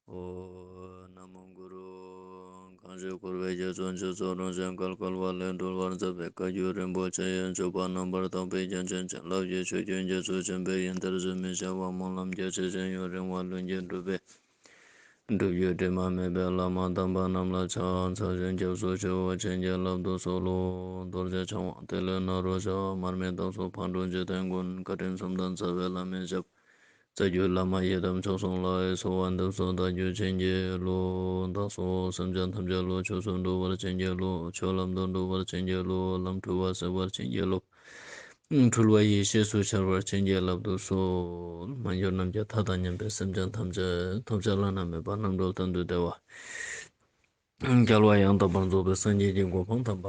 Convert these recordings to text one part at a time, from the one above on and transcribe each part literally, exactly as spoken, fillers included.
ཨོ། ན་མོ་གུ་རུ། གང་ཞིག་འཁོར་བའི་རྒྱ་མཚོ་འཇིག་ཚོགས་རང་བཞིན་བརྒལ་དཀའ་བ་ལས་སྒྲོལ་བར་མཛད་པའི་བཀའ་བརྒྱུད་རིན་པོ་ཆེ་ཡི་སྤྱོད་པ་རྣམ་པར་དག་པའི་རྒྱན་ཅན་བྱིན་རླབས་ཀྱི་ཆུ་རྒྱུན་རྒྱ་མཚོ་ཆེན་པོའི་ཡུན་ཐུར་བཟོད་མི་བྱ་བ་སྨོན་ལམ་རྒྱ་ཆེ་ཞིང་ཡུན་རིང་བ་ལྷུན་གྱིས་གྲུབ་པའི་སྒྲུབ་བརྒྱུད་དྲི་མ་མེད་པའི་བླ་མ་དམ་པ་རྣམས་ལ་ཕྱག་འཚལ་ཞིང་སྐྱབས་སུ་མཆིའོ། བྱིན་གྱིས་བརླབ་ཏུ་གསོལ་ལོ། རྡོ་རྗེ་འཆང་དབང་ཏེ་ལོ་ནཱ་རོ་ཞབས། མར་མི་དྭགས་པོ་ཕག་གྲུ་འཇིག་རྟེན་མགོན། བཀའ་དྲིན་གསུམ་ལྡན་རྩ་བའི་བླ་མའི་ཞབས། རྩ་བརྒྱུད་བླ་མ་ཡི་དམ་མཆོག་གསུམ་ལ། གསོལ་བ་འདེབས་སོ་བདག་རྒྱུད་བྱིན་གྱིས་རློབས། བདག་སོགས་སེམས་ཅན་ཐམས་ཅད་བློ་ཆོས་སུ་འགྲོ་བར་བྱིན་གྱིས་རློབས། ཆོས་ལམ་དུ་འགྲོ་བར་བྱིན་གྱིས་རློབས། ལམ་འཁྲུལ་བ་སེལ་བར་བྱིན་གྱིས་རློབས། འཁྲུལ་བ་ཡེ་ཤེས་སུ་འཆར་བར་བྱིན་གྱིས་བརླབ་ཏུ་གསོལ། མ་གྱུར་ནམ་མཁའི་མཐའ་དང་མཉམ་པའི་སེམས་ཅན་ཐམས་ཅད་ཐོབ་བྱ་བླ་ན་མེད་པ་རྣམ་གྲོལ་གཏན་དུ་བདེ་བ། རྒྱལ་བ་ཡང་དག་པར་རྫོགས་པའི་སངས་རྒྱས་ཀྱི་གོ་འཕང་དམ་པ་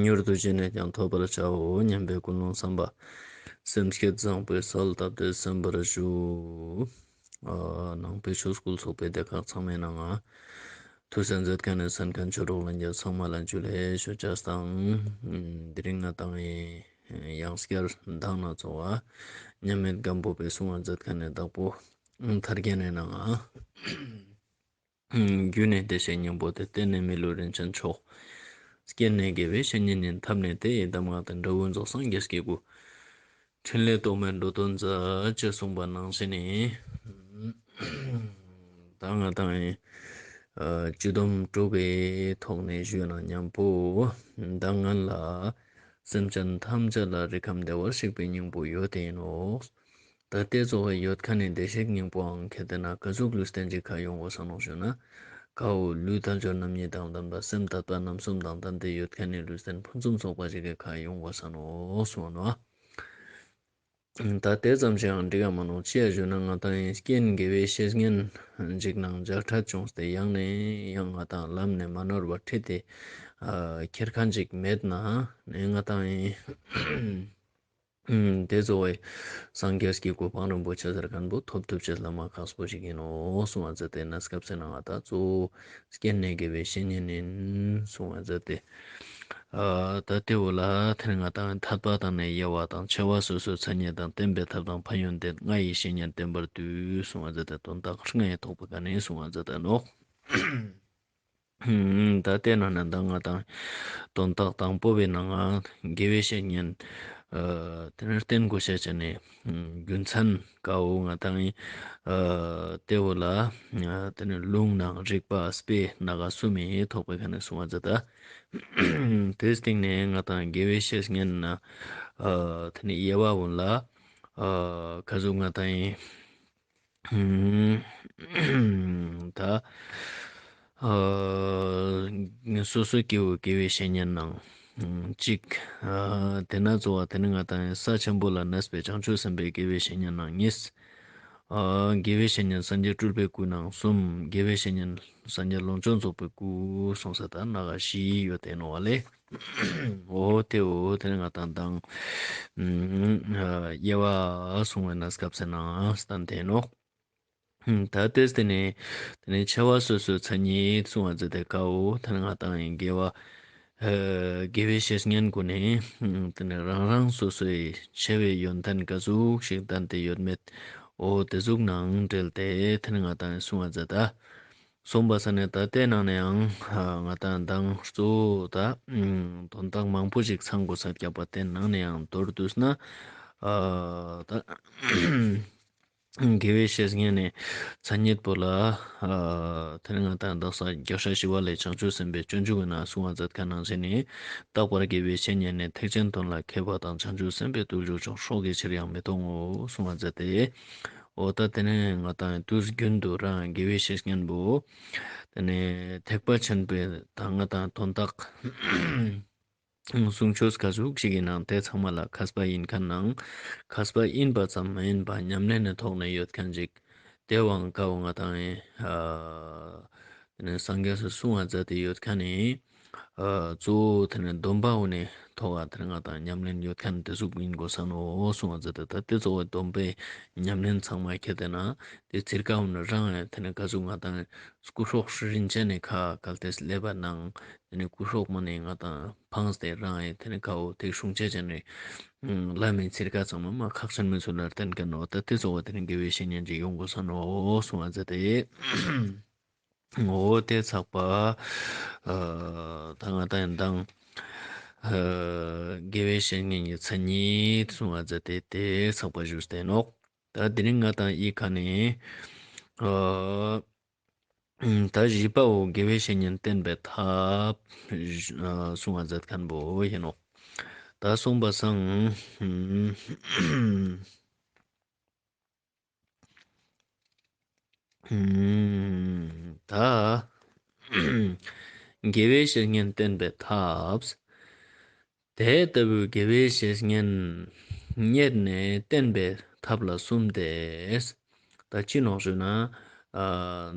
མྱུར་དུ་ཅི་ནས་ཀྱང་ཐོབ་པར་བྱའོ་སྙམ་པའི་ཀུན་སློང་བསམ་པ་སེམས་བསྐྱེད་བཟང་པོས་གསལ་བཏབ་སྟེ་གསན་པར་ཞུ། ཨ། ནང་པའི་ཆོས་སྐུལ་ཚོགས་པའི་སྡེ་ཁག་ཚང་མའི་ནང་ང་ཐུགས་སྣང་མཛད་མཁན་ནི་གསན་མཁན་ཆོས་གྲོགས་ལྷན་རྒྱས་ཚང་མ་ལ་ཇུ་ལེ་ཞུ་ཅེས་དང་། དེ་རིང་ང་ཏང་ཡང་སྐྱར་མདང་ནང་ཚོགས་པ་མཉམ་མེད་སྒམ་པོ་པའི་གསུང་བ་མཛད་མཁན་ནི་བདག་པོ་ཐར་རྒྱན་ནི་ནང་ང་། རྒྱུ་ནི་བདེ་གཤེགས་སྙིང་པོ་སྟེ། རྟེན་ནི་མི་ལུས་རིན་ཆེན་མཆོག་རྐྱེན་ནི་དགེ་བའི་བཤེས་གཉེན་ཡིན། ཐབས་ནི་དེ་ཡི་གདམས་ངག་སྟེ། འབྲས་བུ་རྫོགས་སངས་རྒྱས་ཀྱི་སྐུ། ཕྲིན་ལས་རྟོག་མེད་འགྲོ་དོན་མཛད། ཅེས་གསུངས་པ་ནང་བཞིན་ནི། ད་ང་ཏང་ཨ་སྤྱི་སྡོམ་དྲུག་གི་ཐོག་ནས་ཞུས་ན་མཉམ་པོ་ད་ང་ལ་སེམས་ཅན་ཐམས་ཅད་ལ་རིགས་ཁམས་བདེ་བར་གཤེགས་པའི་སྙིང་པོ་ཡོད་དེ་ཡིན་ནོག་ད་དེ་ཚོགས་པའི་ཡོད་མཁན་ནི་བདེ་གཤེགས་སྙིང་པོའང་ཁེ་ཏེ་ན་ག་ཟུག་ལུས་རྟེན་ཅིག་ཁ་ཡོང་དགོས་ས་ནོག་ཞུ་ན། ཁའོ་ལུས་དལ་འབྱོར་རྣམ་གཉིས་དང་ལྡན་པ། སེམས་དད་པ་རྣམ་གསུམ་དང་ལྡན་ཏེ་ཡོད་མཁན་ནི་ལུས་རྟེན་ཕུན་སུམ་ཚོགས་པ་ཞིག་གི་ཁ་ཡོང་དགོས་ས་ནོག་གསུངས་ནོག་ད་དེ་ཙམ་ཞིག་ཡང་འགྲིག་ག་མ་ནོག་ཅི་ཡ་ཞུ་ན་ང་ཏང་ཡིན་རྐྱེན་དགེ་བའི་བཤེས་གཉེན་ཅིག་ནང་མཇལ་འཕྲད་བྱུང་སྟེ་ཡང་ནས་ཡང་ང་ཏང་ལམ་ནས་མ་ནོར་བར་ཁྲིད་དེ་ཁྱེར་མཁན་ཅིག་མེད་ན་ནས་ང་ཏང་ཡིན། དེ་གཙོ་བོ་སངས་རྒྱས་ཀྱི་གོ་འཕང་རིན་པོ་ཆེ་ཟེར་མཁན་པོ་ཐོབ་ཐུབ་ཅེས་ལ་མ་ཁག་པོ་ཞིག་ཡིན་ནོག་གསུང་བ་མཛད་དེ་གནས་སྐབས་སུ་ནང་ང་ད་གཙོ་བོ་རྐྱེན་ནི་དགེ་བའི་བཤེས་གཉེན་ཡིན་གསུང་བ་མཛད་དེ། ཨ་ད་དེ་བོ་ལ་དེ་ནི་ང་ཏང་ཐད་པ་དང་ནི་དབྱེ་བ་དང་། ཆེ་བ་སོ་སོའི་མཚན་ཉིད་དང་། བསྟེན་པའི་ཐབས་དང་ཕན་ཡོན་བསྟན། ལྔ་ཡི་བཤེས་གཉེན་བསྟེན་པར་འདུས་གསུང་བ་མཛད་དེ་དོན་དག་ལྔའི་ཐོག་པའི་ཀ་ནས་གསུང་བ་མཛད་དེ་ནོག་ད་དེ་ནང་ནས་ད་ང་ཏང་དོན་དག་དང་པོ་བའི་ནང་ང་དགེ་བའི་བཤེས་གཉེན་ཨ་དེ་ནས་བསྟེན་དགོས་ཤེས་ཅན་ནི་རྒྱུ་མཚན་ཀའོ་ང་ཏང་ཨ་དེ་བོ་ལ་ཨ་དེ་ནས་ལུང་དང་རིགས་པ་དཔེ་སྣ་ཁ་གསུམ་མི་ཐོག་པའི་ཀ་ནས་གསུང་བ་མཛད་ད། དེའི་སྟེང་ནས་ང་ཏང་དགེ་བའི་བཤེས་གཉེན་ཨ་དེ་ནས་དབྱེ་བ་བོ་ལ་ཨ་ག་ཟུག་ང་ཏང་ཡིན། ད་ཨ་སོ་སོ་སྐྱེ་བོ་དགེ་བའི་བཤེས་གཉེན་ནང་གཅིག་ཨ་དེ་ན་གཙོ་བོ་དེ་ནི་ང་ཏང་ས་ཆེན་པོ་ལ་གནས་པའི་བྱང་ཆུབ་སེམས་དཔའི་དགེ་བའི་བཤེས་གཉེན་ནང་གཉིས། ཨ་དགེ་བའི་བཤེས་གཉེན་སངས་རྒྱས་སྤྲུལ་པའི་སྐུ་ནང་གསུམ། དགེ་བའི་བཤེས་གཉེན་སངས་རྒྱས་ཀློང་ཆེན་རྫོགས་པའི་སྐུ་གསུངས་ས་ད་སྣ་ཁ་བཞི་ཡོད་དེ་ནོག་པ་ལེ། འོ་དེ་འོ་དེ་ནི་ང་ཏང་དང་ཨ་དབྱེ་བ་གསུང་བའི་གནས་སྐབས་སུ་ནང་སྟན་དེ་ནོག་ད་དེ་སྟེ་ནི་དེ་ནི་ཆེ་བ་སོ་སོའི་མཚན་ཉིད་གསུང་བ་མཛད་དེ་ཀའོ་དེ་ནི་ང་ཏང་ཡིན་དགེ་བ་ཨ་དགེ་བའི་བཤེས་གཉེན་ཀུན་ནི་དེ་ནི་རང་རང་སོ་སོའི་ཆེ་བའི་ཡོན་ཏན་ག་ཟུག་ཞིག་ལྡན་ཏེ་ཡོད་མེད་འོ་དེ་ཟུག་ནང་འབྲེལ་ཏེ་དེ་ནི་ང་ཏང་ཡིན་གསུང་བ་མཛད་ད། གསུངས་པ་ས་ནས་ད་དེ་ནང་ནས་ཡང་ང་ཏང་མདང་གཙོ་བོ་ད་དོན་དག་མང་པོ་ཞིག་ཚང་དགོས་ས་རྒྱབ་པ་དེ་ནང་ནས་ཡང་མདོར་བསྡུས་ན་ཨ་ད་དགེ་བའི་བཤེས་གཉེན་ནི་མཚན་ཉིད་པོ་ལ་ཨ་དེ་ནི་ང་ཏང་དག་ས་རྒྱལ་སྲས་ཞི་བ་ལྷས་བྱང་ཆུབ་སེམས་དཔའི་སྤྱོད་འཇུག་གི་ནང་གསུང་བ་མཛད་མཁན་ནང་བཞིན་ནི། རྟག་པར་དགེ་བའི་བཤེས་གཉེན་ནི། ཐེག་ཆེན་དོན་ལ་མཁས་པ་དང་། བྱང་ཆུབ་སེམས་དཔའི་བརྟུལ་ཞུགས་མཆོག། སྲོག་གི་ཕྱིར་ཡང་མི་གཏོང་ངོ་གསུང་བ་མཛད་དེ། འོ་ད་དེ་ནས་ང་ཏང་དུས་རྒྱུན་དུ་རང་དགེ་བའི་བཤེས་གཉེན་པོ་དེ་ནས་ཐེག་པ་ཆེན་པོའི་ད་ང་ཏང་དོན་དག་གསུང་ཆོས་ག་ཟུག་ཞིག་ཡིན་ནང་དེ་ཚང་མ་ལ་མཁས་པ་ཡིན་མཁན་ནང་མཁས་པ་ཡིན་པ་ཙམ་མ་ཡིན་པ་ཉམས་ལེན་ནི་ཐོག་ནས་ཡོད་མཁན་ཅིག་དེ་བོའང་ཀའོ་ང་ཏང་ཡིན་ཨ་དེ་ནས་སངས་རྒྱས་སུ་གསུང་བ་མཛད་དེ་ཡོད་མཁན་ནི། ཨ་གཙོ་བོ་དེ་ནི་སྡོམ་པ་འོ་ནི་ཐོག་ག་དེ་ནི་ང་དང་ཉམས་ལེན་ཡོད་མཁན་དེ་ཟུག་ཡིན་དགོས་ས་ནོག་གསུང་བ་མཛད་དེ། ད་དེ་གཙོ་བོ་སྡོམ་པའི་ཉམས་ལེན་ཚང་མ་ཁྱེར་ཏེ་ན་དེ་ཚིར་ཀ་འོ་ནི་རང་ཡང་དེ་ནི་ག་ཟུག་ང་དང་སྐུ་སྲོག་རིན་ཆེན་ནི་ཁ་གལ་ཏེ་སླེབས་པ་ནང་དེ་ནི་སྐུ་སྲོག་མ་ནི་ང་དང་ཕངས་ཏེ་རང་ཡང་དེ་ནི་ཁ་འོ་དེ་སྲུང་བྱ་བྱས་ནས་ལམ་མི་ཚིར་ཀ་ཚང་མ་མ་ཁག་ཆེན་མི་ཚུལ་ལ་བརྟེན་མཁན་ནོག་ད་དེ་གཙོ་བོ་དེ་ནི་དགེ་བའི་བཤེས་གཉེན་ཅིག་ཡོང་དགོས་ས་ནོག་གསུང་བ་མཛད་དེ། འོ་དེ་ཚགས་པ། ཨ་ད་ང་དང་ཡང་དང་ཨ་དགེ་བའི་བཤེས་གཉེན་གྱི་མཚན་ཉིད་གསུང་བ་མཛད་དེ་དེ་ཚགས་པ་ཞུས་ཏེ་ནོག་ད་དེ་རིང་ང་དང་ཨི་ཁ་ནས་ཨ་ད་བཞི་པའོ་དགེ་བའི་བཤེས་གཉེན་བསྟེན་པའི་ཐབས་ཨ་གསུང་བ་མཛད་མཁན་པོ་ཡིན་ནོག་ད་གསུངས་པ་སང་ཨ་ད་དགེ་བའི་བཤེས་གཉེན་བསྟེན་པའི་ཐབས། དེ་ལྟ་བུའི་དགེ་བའི་བཤེས་གཉེན་རྙེད་ནས་བསྟེན་པའི་ཐབས་ལ་གསུམ་སྟེ། ད་ཅི་ནོག་ཞུ་ན། ཨ་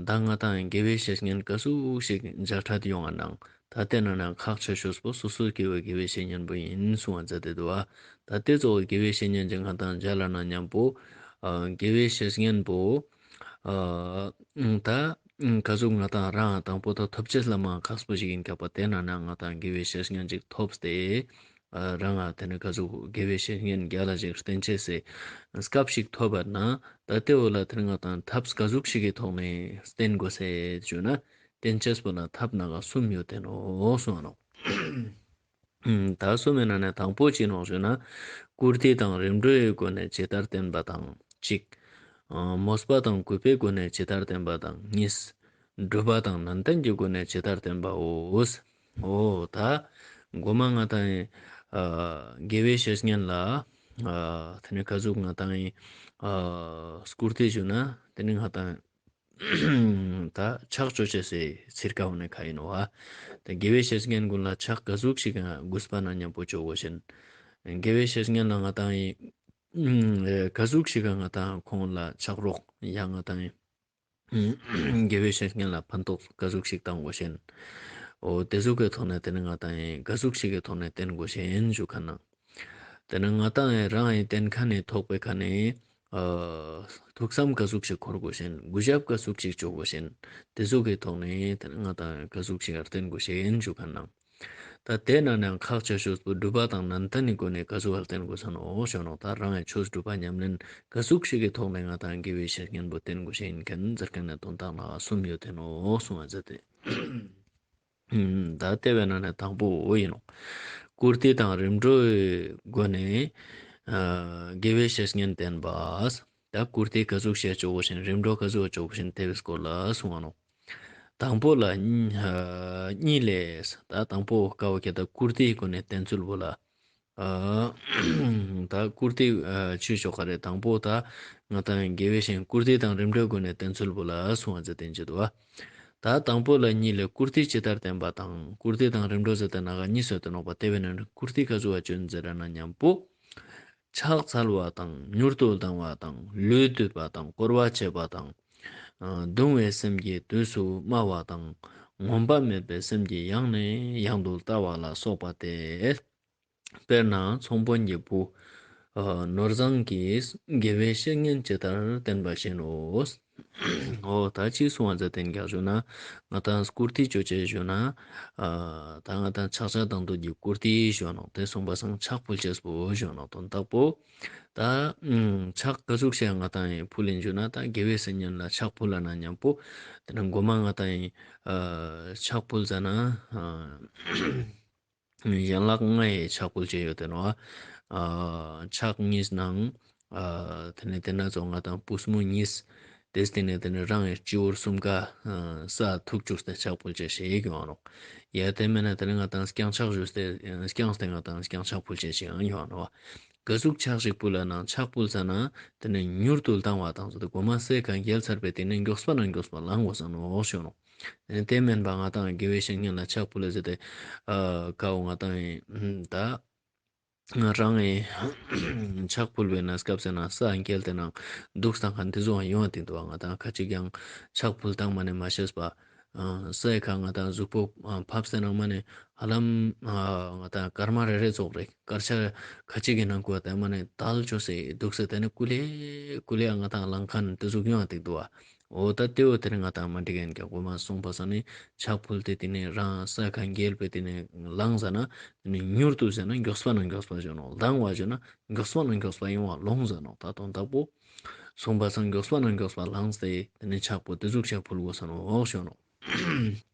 ད་ང་དང་དགེ་བའི་བཤེས་གཉེན་ག་ཟུག་ཞིག་མཇལ་འཕྲད་ཡོང་ང་ནང་ད་དེ་ན་ན་ཁག་ཆེ་ཤོས་པོ་སོ་སོ་སྐྱེ་བོའི་དགེ་བའི་བཤེས་གཉེན་པོ་ཡིན་གསུང་བ་མཛད་དེ་འདུག་བ། ད་དེ་གཙོ་བོ་དགེ་བའི་བཤེས་གཉེན་ཅིག་ང་དང་མཇལ་ལ་ན་མཉམ་པོ་ཨ་དགེ་བའི་བཤེས་གཉེན་པོ་ཨ་ད་ག་ཟུག་ང་དང་རང་དང་པོ་ད་ཐོབ་ཅེས་ལ་མ་ཁག་པོ་ཞིག་ཡིན་ཀྱག་པ། དེ་ན་ན་ང་དང་དགེ་བའི་བཤེས་གཉེན་ཅིག་ཐོབ་སྟེ་ཨ་རང་ང་དེ་ནི་ག་ཟུག་དགེ་བའི་བཤེས་གཉེན་རྒྱལ་ལ་ཞིག་བསྟེན་ཅེས་སི་སྐབས་ཤིག་ཐོབ་པ་ན་ད་དེ་བོ་ལ་དེ་ནི་ང་དང་ཐབས་ག་ཟུག་ཞིག་གི་ཐོག་ནས་བསྟེན་དགོས་སེ་ཞུ་ན་བསྟེན་ཅེས་པོ་ལ་ཐབས་ན་ག་གསུམ་ཡོད་དེ་ནོག་གསུངས་ནོག་ད་གསུམ་མེ་ན་ནས་དང་པོ་ཅི་ནོག་ཞུ་ན། བཀུར་སྟི་དང་རིམ་གྲོའི་སྒོ་ནས་ཇི་ལྟར་བསྟེན་པ་དང་གཅིག་ཨ་མོས་པ་དང་གུས་པའི་སྒོ་ནས་ཇི་ལྟར་བསྟེན་པ་དང་གཉིས། སྒྲུབ་པ་དང་ནན་ཏན་གྱི་སྒོ་ནས་ཇི་ལྟར་བསྟེན་པའོ། འོ་ད་གོ་མ་ང་དང་ཨ་དགེ་བའི་བཤེས་གཉེན་ལ་ཨ་དེ་ནི་ག་ཟུག་ང་དང་ཨ་བཀུར་སྟི་ཞུ་ན་དེ་ནི་ང་དང་ད་ཕྱག་ཅོ་ཅེས་སི་ཚིར་ཀ་འོ་ནི་ཁ་ཡིན་ནོག་བ། ད་དགེ་བའི་བཤེས་གཉེན་ཀུན་ལ་ཕྱག་ག་ཟུག་ཞིག་གུས་པ་ན་མཉམ་པོ་ཅོ་དགོས་ཤེན། དགེ་བའི་བཤེས་གཉེན་ལ་ང་དང་ཡིན་ག་ཟུག་ཞིག་ག་ང་དང་ཁོང་ལ་ཕྱག་རོགས་ཡང་ང་དང་ཡིན་དགེ་བའི་བཤེས་གཉེན་ལ་ཕན་ཐོགས་ག་ཟུག་ཞིག་བཏང་དགོས་ཤེན། འོ་དེ་ཟུག་གི་ཐོག་ནས་དེ་ནི་ང་དང་ཡིན་ག་ཟུག་ཞིག་གི་ཐོག་ནས་བསྟེན་དགོས་ཤེན་ཞུ་ཁ་ན། དེ་ནི་ང་དང་ཡིན་རང་ཡིན་བསྟེན་ཁ་ནས་ཐོག་པའི་ཁ་ནས་ཨ་ཐུགས་བསམ་ག་ཟུག་ཞིག་འཁོར་དགོས་ཤེན། གུས་ཞབས་ག་ཟུག་ཞིག་ཅོ་དགོས་ཤེན། དེ་ཟུག་གི་ཐོག་ནས་དེ་ནི་ང་དང་ཡིན་ག་ཟུག་ཞིག་ག་བསྟེན་དགོས་ཤེན་ཞུ་ཁ་ན། ད་དེ་ན་ནའང་ཁག་ཆེ་ཤོས་པོ་སྒྲུབ་པ་དང་ནན་ཏན་ནི་སྒོ་ནས་ག་ཟུག་ག་བསྟེན་དགོས་ས་ནོག་ཞུ་ནོག་ད་རང་ཡིན་ཆོས་སྒྲུབ་པ་ཉམས་ལེན་ག་ཟུག་ཞིག་གི་ཐོག་ནས་ང་དང་དགེ་བའི་བཤེས་གཉེན་པོ་བསྟེན་དགོས་ཤེན་མཁན་ཟེར་མཁན་ནི་དོན་དག་ན་གསུམ་ཡོད་དེ་ནོག་གསུང་བ་མཛད་དེ། ད་དེ་བས་ན་ནི་དང་པོ་ཡིན་ནོག་བཀུར་སྟི་དང་རིམ་གྲོའི་སྒོ་ནས་ཨ་དགེ་བའི་བཤེས་གཉེན་བསྟེན་པ། ད་བཀུར་སྟི་ག་ཟུག་ཞིག་ཅོ་དགོས་ཤེན། རིམ་གྲོ་ག་ཟུག་ཅོ་དགོས་ཤེན་དེ་བོའི་སྐོར་ལ་གསུང་བ་ནོག་དང་པོ་ལ་གཉིས་ལས། ད་དང་པོ་ཀ་བོ་ཁྱད་ད་བཀུར་སྟིའི་སྒོ་ནས་བསྟེན་ཚུལ་བོ་ལ། ཨ་ད་བཀུར་སྟི་ཨ་ཆོས་ཕྱོགས་ཁ་རེ་དང་པོ་ད་ང་དང་དགེ་བའི་བཤེས་བཀུར་སྟི་དང་རིམ་གྲོའི་སྒོ་ནས་བསྟེན་ཚུལ་བོ་ལ་གསུང་བ་མཛད་དེ་འཇུག་འདུག་བ། ད་དང་པོ་ལ་གཉིས་ལས་བཀུར་སྟི་ཇི་ལྟར་བསྟེན་པ་དང་བཀུར་སྟི་དང་རིམ་གྲོ་ཟེར་ཏེ་ན་ག་གཉིས་སུ་སྟོན་ནོག་པ། དེ་བས་ན་བཀུར་སྟི་ག་ཟུག་བ་ཅོ་ཡིན་ཟེར་ན་མཉམ་པོ། ཕྱག་འཚལ་བ་དང་མྱུར་དུ་ལྡང་བ་དང་ལུས་འདུད་པ་དང་བསྐོར་བ་བྱེད་པ་དང་། གདུང་བའི་སེམས་ཀྱིས་དུས་སུ་སྨྲ་བ་དང་ངོམས་པ་མེད་པའི་སེམས་ཀྱིས་ཡང་ནས་ཡང་དུ་ལྟ་བ་ལ་སོགས་པ་སྟེ། དཔེར་ན་ཚོང་དཔོན་གྱི་བུ་ནོར་བཟང་གིས་དགེ་བའི་བཤེས་གཉེན་ཇི་ལྟར་བསྟེན་པ་བཞིན་ནོ། འོ་ད་ཅི་གསུང་བ་མཛད་དེ་འདུག་ཞུ་ན། ང་དང་བཀུར་སྟི་ཅོ་ཅེས་ཞུ་ན། ད་ང་དང་ཕྱག་ཕྱག་དང་དུ་གི་བཀུར་སྟི་ཞུ་ནོག་དེ་གསུངས་པ་སང་ཕྱག་ཕུལ་ཅེས་པོ་ཞུ་ནོག་དོན་དག་པོ། ད་ཕྱག་ག་ཟུག་ཞིག་ང་དང་ཕུལ་ཡིན་ཞུ་ན་ད་དགེ་བའི་བཤེས་གཉེན་ལ་ཕྱག་ཕུལ་ལ་ན་མཉམ་པོ། དེ་ན་གོ་མ་ང་དང་ཕྱག་ཕུལ་ཟ་ན། ཡན་ལག་ལྔའི་ཕྱག་ཕུལ་ཅེས་ཡོད་དེ་ནོག་ཕྱག་གཉིས་ནང་། དེ་ནས་དེ་ན་ཚོ་ང་དང་པུས་མོ་གཉིས། དེ་སྟེང་ནས་དེ་ནས་རང་གི་སྤྱི་བོར་གསུམ་ཀ་ས་ཐུག་བཅུག་སྟེ་ཕྱག་ཕུལ་ཅེས་ཞིག་ཡོང་ནོག་ཡ་དེ་མེད་ན་དེ་ནས་ང་དང་རྐྱང་ཕྱག་བཞུགས་ཏེ་རྐྱང་སྟེ་ང་དང་རྐྱང་ཕྱག་ཕུལ་ཅེས་ཤིག་ཡང་ཡོང་ནོག་ག་ཟུག་ཕྱག་ཞིག་ཕུལ་ལ་ན་ཕྱག་ཕུལ་ས་ན་དེ་ནས་མྱུར་དུ་ལྡང་བ་དང་ཟེར་ཏེ་གོ་མ་སེ་ག་འགྱེལ་ཚར་བའི་དེ་ནས་མགྱོགས་པ་ན་མགྱོགས་པ་ལྡང་དགོས་ས་ནོག་ཞུ་ནོག་དེ་མེན་པ་ང་དང་དགེ་བའི་བཤེས་གཉེན་ལ་ཕྱག་ཕུལ་ལ་ཟེར་ཏེ། ཨ་ཀའོ་ང་དང་ཡིན་ད། རང་ཡིན་ཕྱག་ཕུལ་བའི་ན་སྐབས་སེ་ན་ས་འགྱེལ་ཏེ་ན་འདུག་སྟངས་ཁན་དེ་ཚོ་ཡང་ཡོང་བ་དེ་འདུག་ང་དང་ཁ་ཅིག་ཡང་ཕྱག་ཕུལ་སྟངས་མ་ནས་མ་ཤེས་པ། ཨ་སའི་ཁ་ང་ཏང་གཟུགས་པོ་ཨ་ཕབ་སྟེ་ནང་མ་ནེ་ཧ་ལམ་ཨ་ང་ཏང་སྐར་མ་རེ་རེ་ཙོགས་རེ་སྐར་ཆ་ཁ་ཅིག་གི་ནང་ཁུལ་ཏེ་མ་ནེ་དལ་ཅོས་སེ་དུག་སེ་ཏེ་ནེ་ཀུ་ལེ་ཀུ་ལེ་ང་ཏང་ལངས་ཁན་ཏེ་ཟུག་ཡོང་ང་ཏེ་དུག་པ། འོ་ད་ཏེ་བོ་ཏེ་ནེ་ང་ཏང་མ་འགྲིག་ཡིན་ཀྱག། གོ་མ་སོང་པ་སང་ནི་ཕྱག་ཕུལ་ཏེ་ཏེ་ནེ་རང་ས་ཁ་འགྱེལ་བེ་ཏེ་ནེ་ལངས་ཟ་ན་ཏེ་ནེ་མྱུར་དུ་ཟེར་ན་མགྱོགས་པ་ནང་མགྱོགས་པ་ཟེར་ནོག། ལྡང་བ་ཟེར་ན་མགྱོགས་པ་ནང་མགྱོགས་པ་ཡོང་བ་ལོང་ཟེར་ནོག། ད་དོན་དག་པོ་སོང་པ་སང་མགྱོགས་པ་ནང་མགྱོགས་པ་ལངས་ཏེ་ཏེ་ནེ་ཕྱག་པོ་ཏེ་ཟུག་ཕྱག་ཕུལ་དགོས་ས་ནོག་ཟེར་ནོག།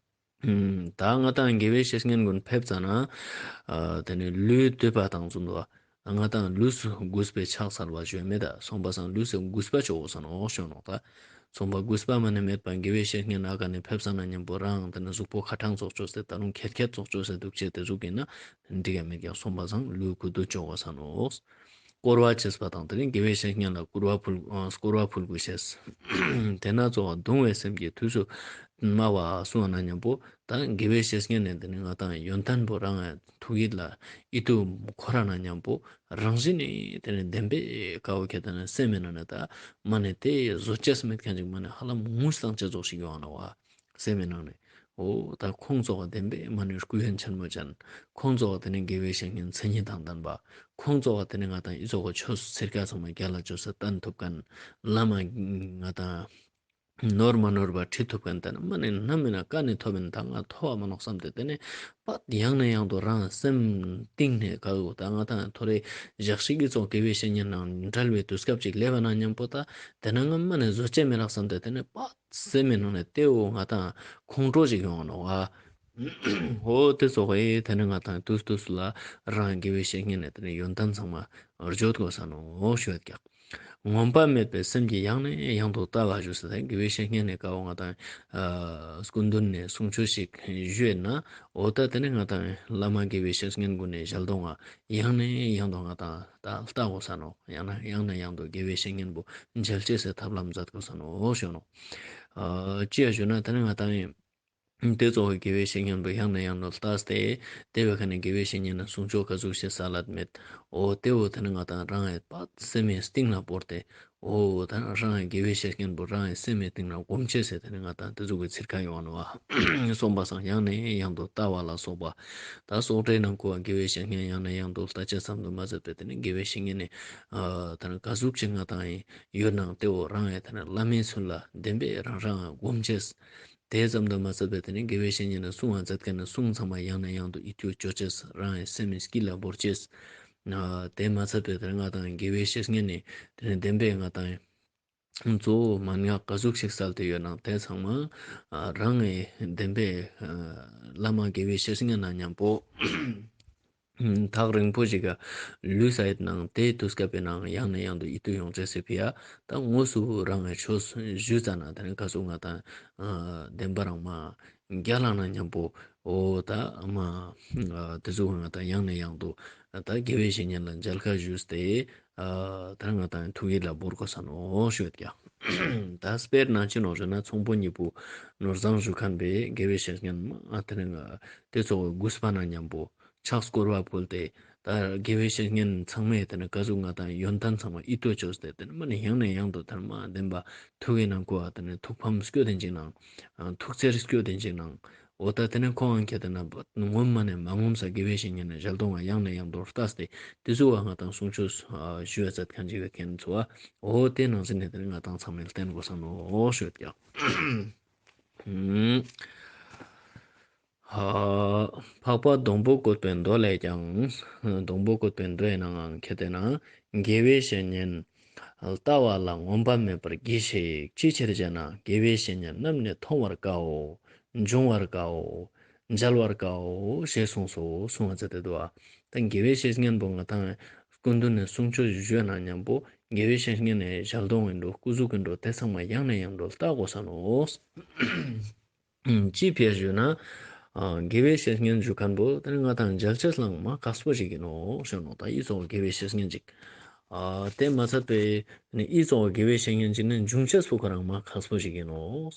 ད་ང་ཏང་དགེ་བའི་བཤེས་གཉེན་གུན་ཕེབས་ཙ་ན་ཨ་ཏེ་ནེ་ལུས་བཏུད་པ་དང་ཙུམ་དུ་ང་ཏང་ལུས་སུ་གུས་པས་ཕྱག་འཚལ་བ་ཞུ་མེད་ད། སོང་པ་སང་ལུས་སུ་གུས་པ་ཅོ་དགོས་ས་ནོག་ཞུ་ནོག་ད། སོང་པ་གུས་པ་མ་ནེ་མེད་པ་དགེ་བའི་བཤེས་གཉེན་ཨ་ཀ་ནེ་ཕེབས་ཙ་ན་ཉམ་པོ་རང་ཏེ་ནེ་གཟུགས་པོ་ཁ་ཏང་ཙོགས་ཅོས་སེ་ད་རུང་ཁྱད་ཁྱད་ཙོགས་ཅོས་སེ་དུག་ཅེས་ཏེ་ཟུག་ཡིན་ན་འགྲིག་ག་མེད་ཀྱག། སོང་པ་སང་ལུས་གུས་འདུད་ཅོ་དགོས་ས་ནོག། བསྐོར་བ་བྱེད་པ་དང་ཏེ་ནེ་དགེ་བའི་བཤེས་གཉེན་ལ་བསྐོར་བ་ཕུལ་ཨ་བསྐོར་བ་ཕུལ་དགོས་ཤེས། ཏེ་ན་ཙོགས་གདུང་བའི་སེམས་ཀྱིས་དུས་སུ་སྨྲ་བ་གསུངས་ན་ཉམ་པོ་ད་དགེ་བའི་བཤེས་གཉེན་ནི་ཏེ་ནེ་ང་ཏང་ཡོན་ཏན་པོ་རང་ཐུགས་ཡིད་ལ་ཡིད་དུ་འཁོར་ར་ན་ཉམ་པོ་རང་བཞིན་ནི་ཏེ་ནེ་བདེན་པའི་ཀ་བོ་ཁྱེད་ཏེ་ནེ་སེམས་མི་ནང་ནེ་ད་མ་ནེ་ཏེ་བཟོད་ཅེས་མེད་ཁན་ཅིག་མ་ནེ་ཧ་ལམ་ངུ་སང་ཅེས་ཙོགས་ཤིག་ཡོང་ང་ནོག་པ། སེམས་མི་ནང་ནེ། འོ་ད་ཁོང་ཙོགས་བདེན་པའི་མ་ནེ་སྐུ་ཡོན་ཆེན་མོ་ཅན། ཁོང་ཙོགས་ཏེ་ནེ་དགེ་བའི་བཤེས་གཉེན་མཚན་ཉིད་དང་ལྡན་པ། ཁོང་ཙོགས་ཏེ་ནེ་ང་ཏང་ཨི་ཙོགས་ཆོས་ཚིར་ཀ་ཚང་མ་རྒྱལ་ལ་ཅོས་སེ་བསྟན་ཐུབ་ཁན། བླ་མ་ང་ཏང་ནོར་མ་ནོར་བ་ཁྲིད་ཐུབ་ཁན་ཏེ་ནེ་མ་ནེ་ནམ་མེད་ན་ཀ་ནེ་ཐོབ་ཨིན། ད་ང་ཐོབ་བ་མ་ནོག་བསམ་སྟེ་ཏེ་ནེ་པ་ཡང་ནས་ཡང་དུ་རང་སེམས་གཏིང་ནེ་ཀ་བོ་ད་ང་ཏང་ཐོ་རེ་ཞག་ཞིག་གི་ཙོགས་དགེ་བའི་བཤེས་གཉེན་ནང་འབྲེལ་བའི་དུས་སྐབས་ཅིག་སླེབས་པ་ན་ཉམ་པོ་ད་ཏེ་ནེ་ང་མ་ནེ་བཟོད་ཅེས་མེད་རག་བསམ་སྟེ་ཏེ་ནེ་པ་སེམས་མི་ནང་ནེ་ཏེ་བོ་ང་ཏང་ཁོང་ཁྲོ་ཞིག་ཡོང་ང་ནོག་པ། འོ་ཏེ་ཙོགས་ཨེ་ཏེ་ནེ་ང་ཏང་དུས་དུས་ལ་རང་དགེ་བའི་བཤེས་གཉེན་ནི་ཏེ་ནེ་ཡོན་ཏན་ཚང་མ་བརྗོད་དགོས་ས་ནོག་ཞུ་ཡོད་ཀྱག། ངོམས་པ་མེད་པའི་སེམས་ཀྱིས་ཡང་ནས་ཡང་དུ་ལྟ་བ་ཞུ་ས་ཏེ་དགེ་བའི་བཤེས་གཉེན་ནི་ཀ་བོ་ང་ཏང་ཨ་སྐུ་མདུན་ནེ་གསུང་ཆོས་ཤིག་ཞུས་ན་འོ་ད་ཏེ་ནེ་ང་ཏང་བླ་མ་དགེ་བའི་བཤེས་གཉེན་གུན་ནི་ཞལ་གདོང་ང་ཡང་ནས་ཡང་དུ་ང་ཏང་ད་ལྟ་དགོས་ས་ནོག། ཡང་ན་ཡང་ནས་ཡང་དུ་དགེ་བའི་བཤེས་གཉེན་པོ་མཇལ་ཅེས་སི་ཐབས་ལམ་མཛད་དགོས་ས་ནོག་ཞུ་ནོག། ཨ་ཅི་ཡ་ཞུ་ན་ཏེ་ནེ་ང་ཏང་ཏེ་ཙོགས་དགེ་བའི་བཤེས་གཉེན་པོ་ཡང་ནས་ཡང་དུ་ལྟས་ཏེ་ཏེ་བོའི་ཁ་ནེ་དགེ་བའི་བཤེས་གཉེན་ནི་གསུང་ཆོས་ག་ཟུག་ཤེས་ས་ལད་མེད། འོ་ཏེ་བོ་ཏེ་ནེ་ང་ཏང་རང་ངི་པ་སེམས་མི་སྟེང་ལ་བོར་ཏེ་འོ་ད་རང་ངི་དགེ་བའི་བཤེས་གཉེན་པོ་རང་ངི་སེམས་མི་སྟེང་ལ་སྒོམ་ཅེས་སི་ཏེ་ནེ་ང་ཏང་ཏེ་ཟུག་གི་ཚིར་ཁ་ཡོང་ང་ནོག་པ། སོང་པ་སང་ཡང་ནས་ཡང་དུ་ལྟ་བ་ལ་སོགས་པ། ད་སོགས་སྒྲའི་ནང་ཁུལ་བ་དགེ་བའི་བཤེས་གཉེན་ཡང་ནས་ཡང་དུ་ལྟ་ཅེས་ཙམ་དུ་མ་ཟད་པའི་ཏེ་ནེ་དགེ་བའི་བཤེས་གཉེན་ནི་ཨ་ད་རང་ག་ཟུག་ཅིག་ང་ཏང་ཡོད་ནང་ཏེ་བོ་རང་ངི་ཏེ་ནེ་བླ་མའི་ཚུལ་ལ་བདེན་པའི་རང་རང་སྒོམ་ཅེས། ཏེ་ཙམ་དུ་མ་ཟད་པའི་ཏེ་ནེ་དགེ་བའི་བཤེས་གཉེན་ནི་གསུང་བ་མཛད་ཁན་ནི་གསུང་ཚང་མ་ཡང་ནས་ཡང་དུ་ཡིད་དུ་ཅོ་ཅེས་རང་ངི་སེམས་མི་དཀྱིལ་ལ་བོར་ཅེས། ཨ་ཏེ་མ་ཚད་པའི་ཏེ་ནེ་ང་ཏང་དགེ་བའི་བཤེས་གཉེན་ནི་ཏེ་ནེ་བདེན་པའི་ང་ཏང་གཙོ་བོ་མན་ངག་ག་ཟུག་ཞིག་སལ་ཏེ་ཡོད་ནང་ཏེ་ཚང་མ་ཨ་རང་ངི་བདེན་པའི་ཨ་བླ་མ་དགེ་བའི་བཤེས་གཉེན་ནང་ཉམ་པོ་ཐག་རིང་པོ་ཞིག་ག་ལུས་ས་ཡོད་ནང་ཏེ་དུས་སྐབས་པའི་ནང་ཡང་ནས་ཡང་དུ་ཡིད་དུ་ཡོང་ཅེས་སི་ཕི་ཡ་ད་དངོས་སུ་རང་ངི་ཆོས་ཞུས་ཙ་ན་ཏེ་ནེ་ག་ཟུག་ང་ཏང་ཨ་བདེན་པ་རང་མ་རྒྱལ་ལ་ན་ཉམ་པོ་འོ་ད་མ་ཨ་ཏེ་ཟུག་ང་ཏང་ཡང་ནས་ཡང་དུ་ད་དགེ་བའི་བཤེས་གཉེན་ལ་མཇལ་ཁ་ཞུས་ཏེ་ཨ་ད་ང་ཏང་ཐུགས་ཡིད་ལ་བོར་དགོས་ས་ནོག་ཞུ་ཡོད་ཀྱག། ད་དཔེར་ན་ཅི་ནོག་ཞུ་ན་ཚོང་པོ་གཉིས་པོ་ནོར་བཟང་ཞུ་ཁན་པོའི་དགེ་བའི་བཤེས་གཉེན་མ་ཨ་ཏེ་ནེ་ཏེ་ཙོགས་གུས་པ་ན་ཉམ་པོ་ཕྱག་སྐོར་བ་ཕུལ་ཏེ་ད་དགེ་བའི་བཤེས་གཉེན་ཚང་མས་ཏེ་ནེ་ག་ཟུག་ང་ཏང་ཡོན་ཏན་ཚང་མ་ཡིད་དུ་ཅོས་ཏེ་ཏེ་ནེ་མ་ནེ་ཡང་ནས་ཡང་དུ་ཐར་མ་བདེན་པ་ཐུགས་ཀྱི་ནང་ཁུལ་བ་ཏེ་ནེ་ཐུགས་ཕམ་སྐྱོ་ཏེ་ཅིག་ནང་ཐུགས་འཚེར་སྐྱོ་ཏེ་ཅིག་ནང་འོ་ད་ཏེ་ནེ་ཁོང་ཁྱེད་ཏེ་ན་ངོམས་མ་ནེ་མ་ངོམས་ས་དགེ་བའི་བཤེས་གཉེན་ནི་ཞལ་གདོང་ང་ཡང་ནས་ཡང་དུ་ལྟས་ཏེ་ཏེ་ཙོགས་བ་ང་ཏང་གསུང་ཆོས་ཞུ་བ་མཛད་ཁན་ཅིག་ཡོད་ཁན་ཚོ་བ་འོ་ཏེ་ནང་ཚན་ནེ་ཏེ་ནེ་ང་ཏང་ཚང་མས་བསྟེན་དགོས་ས་ནོག་ཞུ་ཡོད་ཀྱག། ཧ། འཕགས་པ་སྡོང་པོ་བཀོད་པའི་མདོ་ལས་ཀྱང་། སྡོང་པོ་བཀོད་པའི་མདོའི་ནང་ཁྱེད་ཏེ་ན་དགེ་བའི་བཤེས་གཉེན་ལྟ་བ་ལ་ངོམས་པ་མེད་པར་གྱིས་ཤིག། ཅིའི་ཕྱིར་ཞེ་ན་དགེ་བའི་བཤེས་གཉེན་རྣམས་ནི་མཐོང་བར་དཀའོ། འབྱུང་བར་དཀའོ། མཇལ་བར་དཀའོ་ཞེས་གསུངས་སོ་གསུང་བ་མཛད་དེ་འདུག་པ། ད་དགེ་བའི་བཤེས་གཉེན་པོ་ང་ཏང་སྐུ་མདུན་ནེ་གསུང་ཆོས་ཞུ་ན་ཉམ་པོ་དགེ་བའི་བཤེས་གཉེན་ནི་ཞལ་གདོང་ཨིན་འགྲོ་སྐུ་གཟུགས་ཨིན་འགྲོ་ཏེ་ཚང་མ་ཡང་ནས་ཡང་དུ་ལྟ་དགོས་ས་ནོག། ཅི་ཕི་ཡ་ཞུ་ན། ཨ་དགེ་བའི་བཤེས་གཉེན་ཞུ་ཁན་པོ་ཏེ་ནེ་ང་ཏང་མཇལ་ཅེས་ལའང་མ་ཁག་པོ་ཞིག་ཨིན་ནོག་ཞུ་ནོག། ད་ཨི་ཙོགས་དགེ་བའི་བཤེས་གཉེན་ཅིག་ཨ་ཏེ་མ་ཚད་པའི་ཨི་ཙོགས་དགེ་བའི་བཤེས་གཉེན་ཅིག་ནི་འབྱུང་ཅེས་པོ་ཁོ་རང་མ་ཁག་པོ་ཞིག་ཨིན་ནོག།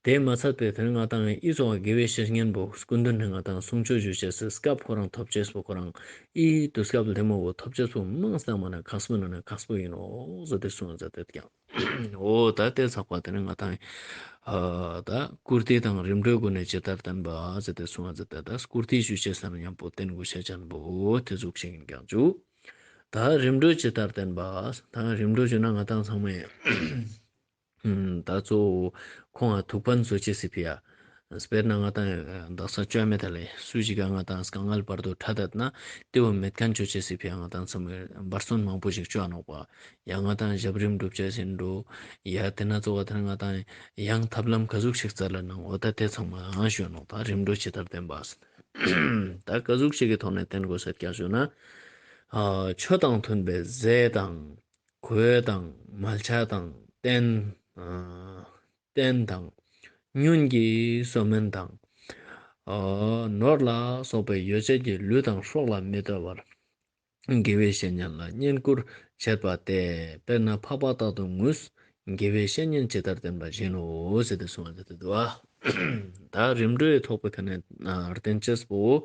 ཏེ་མ་ཚད་པའི་ཏེ་ནེ་ང་ཏང་ཨི་ཙོགས་དགེ་བའི་བཤེས་གཉེན་པོ་སྐུ་མདུན་ནེ་ང་ཏང་གསུང་ཆོས་ཞུ་ཅེས་སི་སྐབས་ཁོ་རང་ཐོབ་ཅེས་པོ་ཁོ་རང་ཨི་དུས་སྐབས་ལྡེ་མོ་བོ་ཐོབ་ཅེས་པོ་མང་སྟེ་མ་ནེ་ཁག་པོ་ནང་ནེ་ཁག་པོ་ཨིན་ནོག་ཟེར་ཏེ་གསུང་ང་མཛད་དེ་ཀྱག། འོ་ད་དེ་ཚག་པ་དེ་ནི་ང་ཏང་ཨ་ད་བཀུར་སྟི་དང་རིམ་གྲོའི་སྒོ་ནས་ཇི་ལྟར་བསྟེན་པ་ཟེར་ཏེ་གསུངས་པ་ཟེར་ཏེ་ད་བཀུར་སྟི་ཞུ་ཅེས་ལ་མཉམ་པོ་བསྟེན་དགོས་ཤེས་ཅན་པོ་དེ་ཟུག་ཞིག་ཡིན་ཀྱང་ཅུ། ད་རིམ་གྲོ་ཇི་ལྟར་བསྟེན་པ། ད་རིམ་གྲོ་ཞུ་ན་ང་ཏང་ཚང་མས་ད་གཙོ་བོ་ཁོང་ང་ཐུགས་ཕན་གསོ་ཅེས་སི་ཕི་ཡ། དཔེར་ན་ང་ཏང་དག་ས་བཅོས་མེད་ད་ལེ་སུ་ཞིག་ག་ང་ཏང་དཀའ་ངལ་བར་དུ་ཕྲད་དད་ན་དེ་བོ་མེད་མཁན་ཅོ་ཅེས་སི་ཕི་ཡ་ང་ཏང་ཚང་མས་འབད་བརྩོན་མང་པོ་ཞིག་ཅོ་འ་ནོག་པ། ཡང་ང་ཏང་ཞབས་རིམ་སྒྲུབ་ཅེས་ཡིན་འགྲོ། ཡ་དེ་ན་གཙོ་བོ་དེ་ན་ང་ཏང་ཡང་ཐབས་ལམ་ག་ཟུག་ཞིག་རྩ་ལ་ནང་འོ་ད་དེ་ཚང་མ་ཡང་ཞུ་འ་ནོག་ད་རིམ་གྲོ་ཇི་ལྟར་བསྟེན་པ། ད་ག་ཟུག་ཞིག་གི་ཐོག་ནས་བསྟེན་དགོས་ཟེར་ཀྱང་ཞུ་ན། ཨ་ཆོས་དང་མཐུན་པའི་ཟས་དང་། གོས་དང་། མལ་ཆ་དང་། རྟེན། ཨ་རྟེན་དང་། སྙུན་གྱི་གསོལ་སྨན་དང་། ཨ་ནོར་ལ་སོགས་པའི་ཡོ་བྱད་ཀྱིས་ལུས་དང་སྲོག་ལ་མི་ལྟ་བར། དགེ་བའི་བཤེས་གཉེན་ལ་བསྙེན་བཀུར་བྱེད་པ་སྟེ། དཔེར་ན་འཕགས་པ་རྟག་ཏུ་ངུས། དགེ་བའི་བཤེས་གཉེན་ཇི་ལྟར་བསྟེན་པ་བཞིན་ནོ་ཟེར་ཏེ་གསུངས་པ་ཟེར་ཏེ་འདུག་པ། ད་རིམ་གྲོའི་ཐོག་པའི་ཐད་ནས་ཨ་བསྟེན་ཅེས་པོ།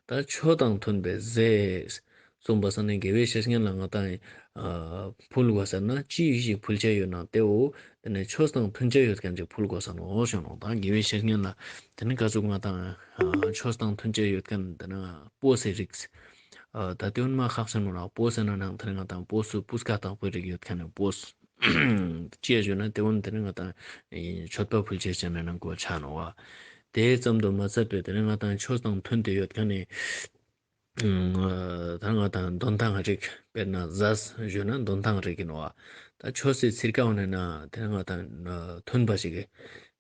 ད་ཆོས་དང་མཐུན་པའི་ཟས། གསུངས་པ་སང་ནི་དགེ་བའི་བཤེས་གཉེན་ལ་ང་ཏང་ཨ་ཕུལ་དགོས་ཟེར་ན་ཅི་ཞིག་ཕུལ་ཅེས་ཡོད་ན་དེ་བོ་དེ་ནས་ཆོས་དང་མཐུན་ཅེས་ཡོད་མཁན་ཅིག་ཕུལ་དགོས་ས་ནོ་ཞུ་ནོ། ད་དགེ་བའི་བཤེས་གཉེན་ལ་དེ་ནི་ག་ཟུག་ང་ཏང་ཨ་ཆོས་དང་མཐུན་ཅེས་ཡོད་མཁན་དེ་ན་སྤོས་སི་རིགས། ཨ་ད་དེ་བོ་མ་ཁག་ཆེན་མོ་ན་སྤོས་སི་ན་ནང་དེ་ནི་ང་ཏང་སྤོས་སུ་སྤུས་ཀ་དག་པོའི་རིགས་ཡོད་མཁན་ནི་སྤོས། ཅི་ཡ་ཞུ་ན་དེ་བོ་དེ་ནི་ང་ཏང་མཆོད་པ་ཕུལ་ཅེས་ཅན་ནི་ནང་གོ་ཆ་ནོ་བ། དེ་ཙམ་དུ་མ་ཚད་པའི་དེ་ནི་ང་ཏང་ཆོས་དང་མཐུན་ཏེ་ཡོད་མཁན་ནི། ད་ང་ཏང་འདོན་ཐང་རིགས། དཔེར་ན་ཟས་ཞུ་ན་འདོན་ཐང་རིགས་ཡིན་ནོ། ད་ཆོས་སི་ཚིར་ཀ་འོ་ནས་ན་དེ་ང་ཏང་མཐུན་པ་ཞིག་གི།